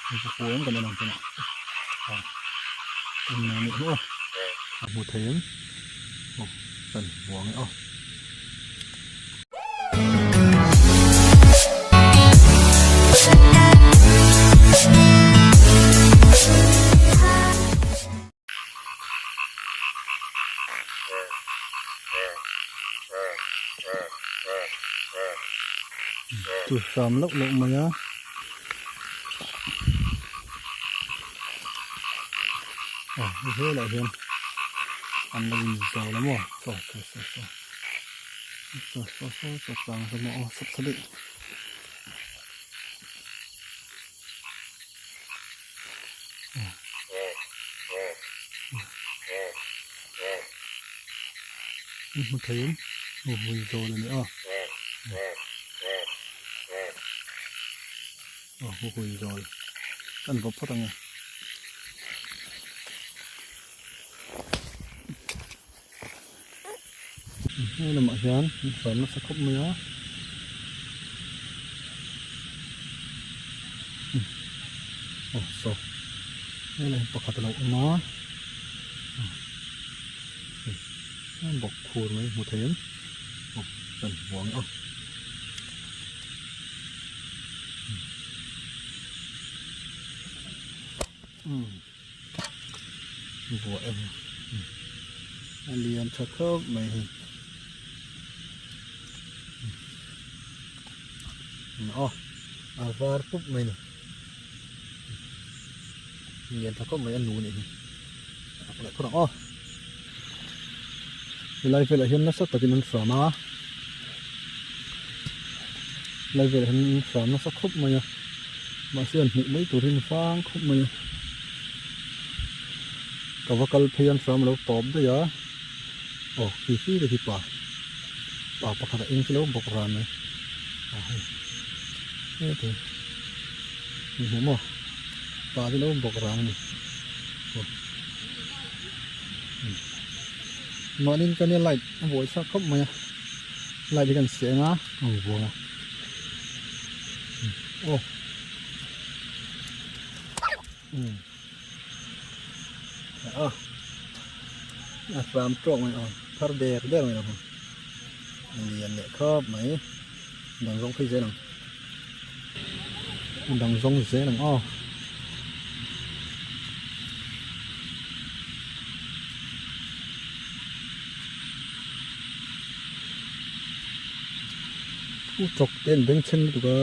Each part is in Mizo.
Vawkpui em kan en ang tunah ah en mai anih hmuh a a hmu thei em aw kan hmu ang e aw. Chu hram loh loh mai a aw hei helah hian an lo in zo la maw saw saw saw saw saw saw saw saw tlang saw maw aw sawp thla daih. An hmu thei em aw vui zawl a ni a aw vui zawl kan vaw phawt ang e. He lamah hian an far nasa khawp mai a aw saw helai hi pakhat a lo awm a a bawk khur mai hmu thei em aw kan hmu ang e aw. Vuah em a lian tha khawp mai hei aw a var pup mai ni lian tha khawp mai a nu anih hi a leh phawt ang aw helai velah hian nasa takin an hram a helai velah hian an hram nasa khawp mai a mahse an hmuh mai turin vang khawp mai a ka va kal phei an hram a lo tawp daih a aw khi khi te khi pa pa pakhat a eng chu lo bawk ran mai aw hei heti ni hmu maw pa chu lo bawk ran a ni aw mahni ka nia light a buai thlak khawp mai a light hi kan seng a ang vuang a aw a a hram tawk mai aw thar der der mai lo a lian leh khawp mai dang zawng phei zel ang a dang zawng zel ang aw. U chawk te an beng chheng lutuk a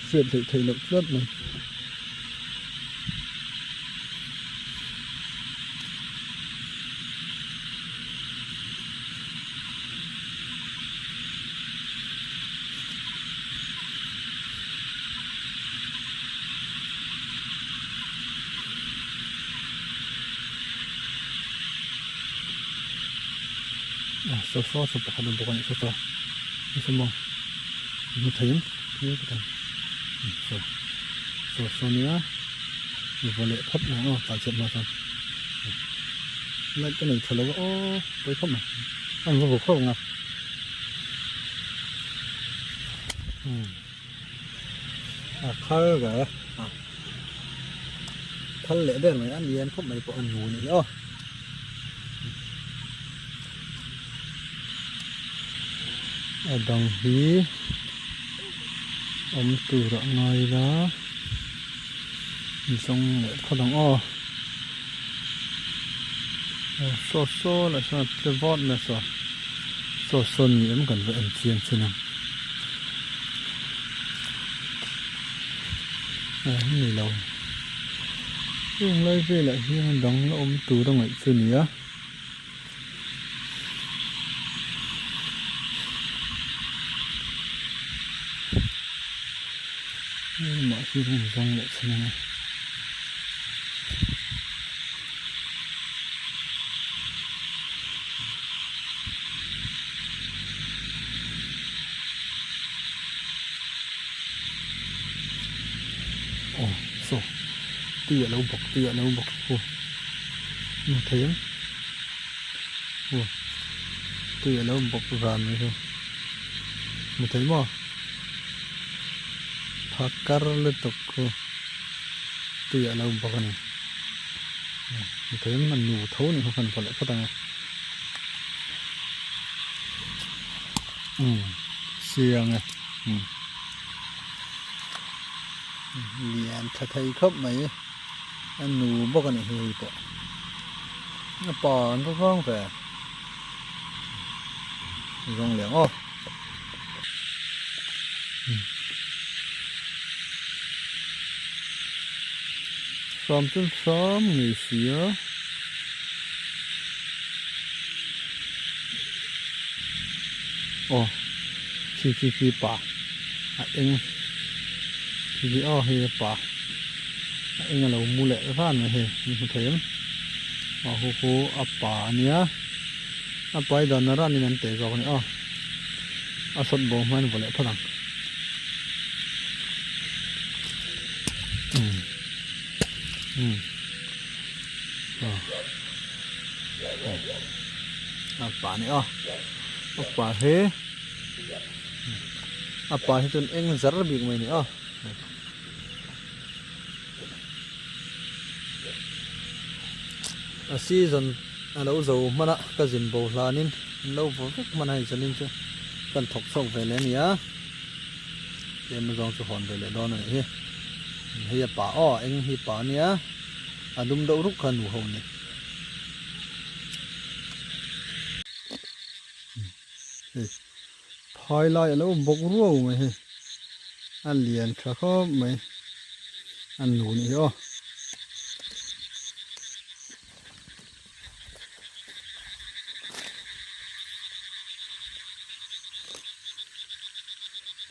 hriat hleih theih loh tlat mai. Saw saw saw pakhat a bawk a nih saw saw saw maw hmu thei em saw saw saw nia vaw leh phawt mai ang aw tlai chhiat hma chuan light ka nei tha lo a aw pawi khawp mai a va vaw khawp ang a a khal ve a khal leh ber mai a lian khawp mai pawh a nu anih hi aw. A dang hi awm tur a ngai ila zawng leh phawt ang aw aw saw saw lah sawn a tle vawt mai a saw saw saw ni em kan va en chiang chin ang a ni lo heng lai velah hian a dang la awm tur a ngaih chu a ni a. Engmah hi rawn zawng leh chin ang a. Aw saw tui a lo bawk tui a lo bawk aw hmu thei ang aw tui a lo bawk ran mai hi hmu thei maw phakar lutuk khu. Tuiah a lo bawk a ni. Mithei an nu tho ni kha kan va leh phawt ang e. Umm siang e. Umm lian tha thei khawp mai a nu bawk a nih hi hei pawh. A pa an va vang ve. Zawng leh ang aw. Hram chu hram ngei si a. Aw chi chi chi pa a eng chi chi aw hei a pa a eng a lo mu leh ran mai hei an hmu thei em aw hu hu a pa a nia a pai dan a ranin an teh zawk a ni aw. A sawt bo hma in vaw leh phawt ang. Umm umm aw a pa ni aw a pa hi a pa hi chuan eng zar bik mai ni aw. A season a lo zo hman a ka zin bo hlanin an lo vaw vek hman a hei zanin chu kan thawk chhuak ve leh a ni a tlem zawng chu hawn ve leh dawn a nih hi hei a pa aw eng hi pa a nia a dum deuh ruk kha nu ho a ni. Hei phai lai a lo bawk ruau mai hei a lian tha khawp mai a nu nih hi aw.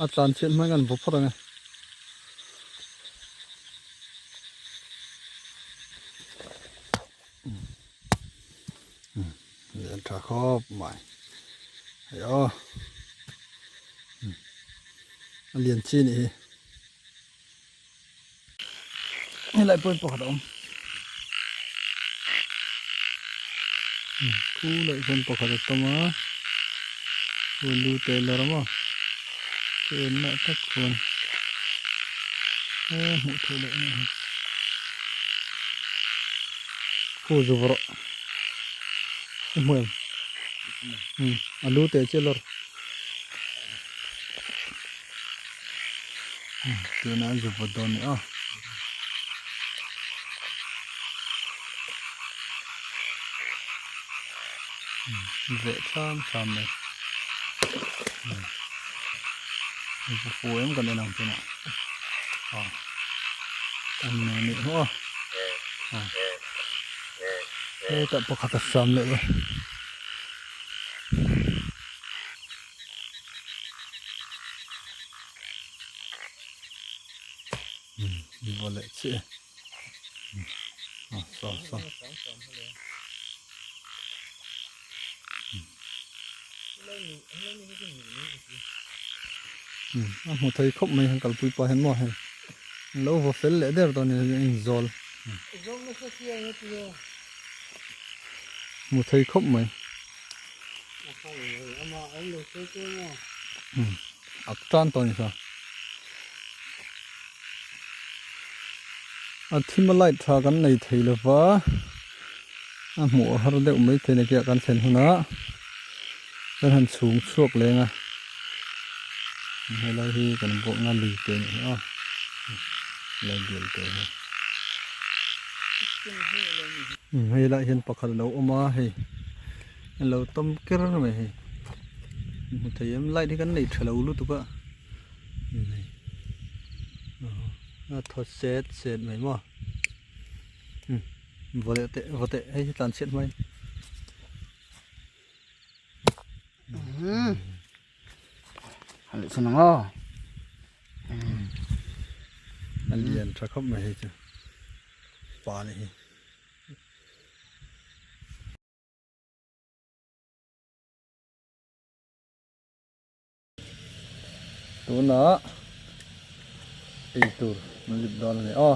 A tlan chhiat hma in kan vaw phawt ang e. Lian tha khawp mai hei aw a lian chi nih hi helai pawh hi pakhat a awm khu leh hian pakhat a tam a lu te la ram a chu enah tak chuan hmuh theih loh a nih hi. Khu zu vawrh i hmu em umm a lu teh chiah lawr umm tunah an zu vawt dawn a ni a. Umm veh thlam thlam mai umm zu fu em kan en ang tunah aw an nu nih hmuh a. Hetah pakhat a hram leh a vaw leh chiah e a saw saw a hmu thei khawp mai han kalpui pah hian maw hei an lo vaw fel leh der tawh a ni a inzawl hmu thei khawp mai a tan tawh a ni sa a thim a light tha kan nei thei lova a hmuh a har deuh mai thei na kiah kan thlen hunah kan han chhung chhuak leng a helai hi kan vuakna lui te a nih hi aw helai bial te hi hei lai hian pakhat a lo awm a hei a lo tawm ker mai hei hmu thei em light hi kan nei tha lo lutuk a. A thaw set set mai maw umm vaw leh teh vaw teh hei hi tlan chhiat mai umm a leh chhan ang aw a lian tha khawp mai hei chu pa nih hi. Tunah eitur an zip dawn a ni aw.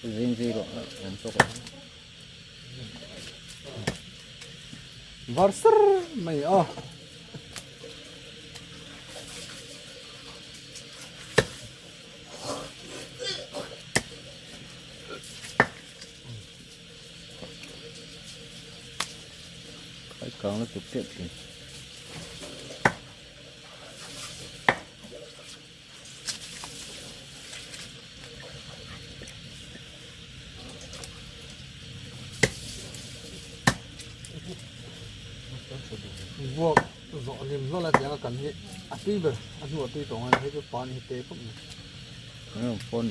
Zing zing rawh awm tawk lo. Var sar mai a. Khai kang la tuk tep thin. Vuak zawh lim hlawlh a tiang a kan hi a tui ber a hnuah tui tawng a ni hei chu pa ni hi te khawp mai. Phone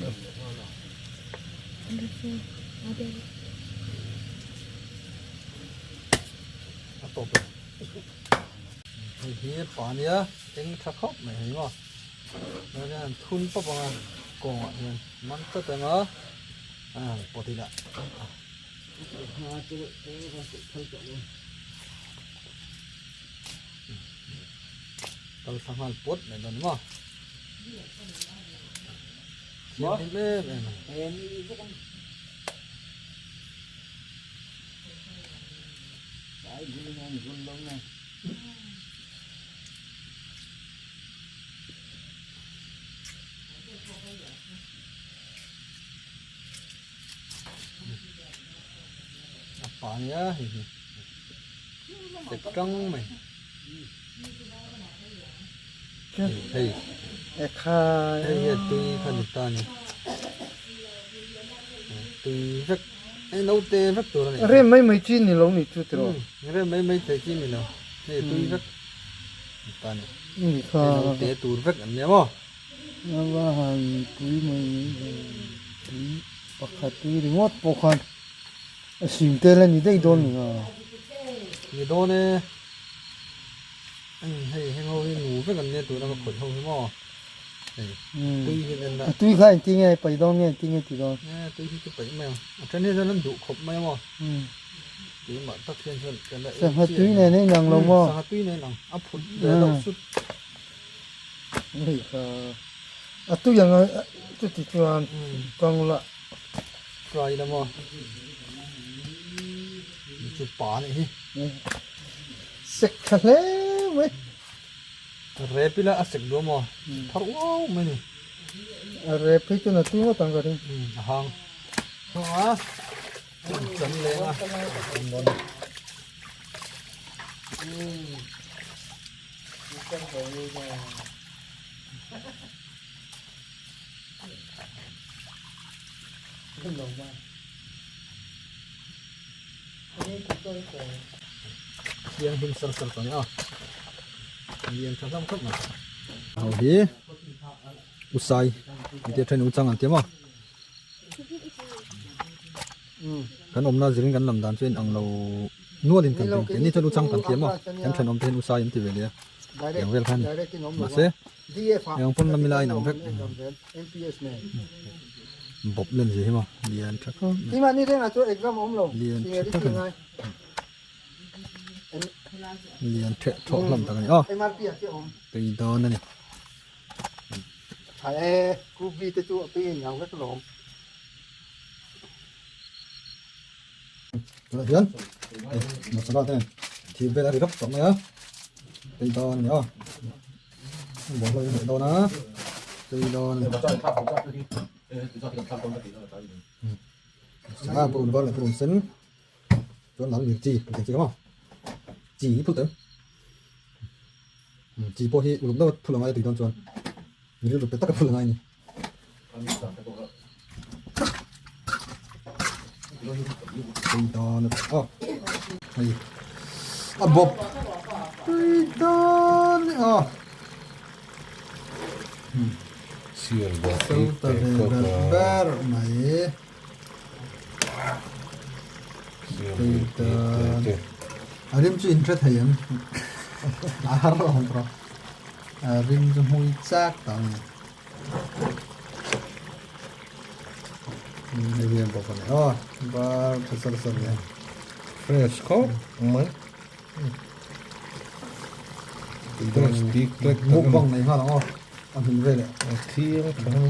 a tawp e. Hei hi pa nia eng tha khawp mai hei maw chuan hian an thun pawp ang a kawngah hian man tlat ang a a han pawt ila kal thla nghal pawt mai dawn maw thianghlim em em a ni. A pa nia hei hi sek tang mai hei hei hi a tui kha ni ta ni tui vek hei naute vek tur a ni rem mai mai chi ni lo ni chu tiraw rem mai mai thei chi ni lo hei tui vek ni ta ni hei naute tur vek an nia maw Ava han tui mai mai tui pakhat tui ringawt pawh khan a sim tel a ni daih dawn ni nga. Ni dawn e. Hei heng ho hi nu vek an nia tuna ka khawih ho hi maw. Hei tui hi an en la. A tui kha engtin nge paih dawn nge engtin nge ti dawn. E tui hi chu paih mai ang. A then hi chuan an duh khawp mai a maw. Keimah tak hian chuan ka la en chiah. Sangha tui nen a inang lo maw. Sangha tui nen a inang. A phut ve deuh sut. Hei kha a tui ang a chuti chuan kang la. Try la maw chu pa anih hi. Sek tha hle mai. Rep ila a sek duh maw thar uau mai ni. A rep phei chuan a tui ngawt ang ka ring. A hang. A chan leng a. Thianghlim sar sar tawh a ni a lian tha hlawm khawp mai ho hi usai an tia then uchang an tia maw kan awmna zirin kan lam dan chu a inang lo nualin kan ring keini chuan uchang kan tia maw kan thenawm te hian usai an ti ve leh a tiang vel kha a ni mahse Eng pawn lam ila a inang vek. Bawp len zia hi maw lian tha khawp mai. Lian tha tak a ni. Lian theh thawh hlawm tak a ni aw. Tui dawn a ni. Tunah hian hei masala te thir vel a ri rap tawh mai a tui dawn a ni aw bawlhhlawh hi a hmeh dawn a tui dawn a ni masala purun var leh purun sen chuan lal mir chi kan tih ang chi kha maw chi hi phul tawh em chi pawh hi uluk deuh a phul a ngai a tui dawn chuan rilru pe tak a phul a ngai a ni. Tui dawn a aw hei a bawp tui dawn a aw so ta ve ber ber mai tui dawn a rim chu in hre thei em a har lo ang tawh a rim chu hmui chak tawh a ni. Hei hian bawk a ni aw bar tha sar sar nia fresh khawp mai fresh bik tlek mukbang nei nghal ang aw a hmin veleh a thiang tha.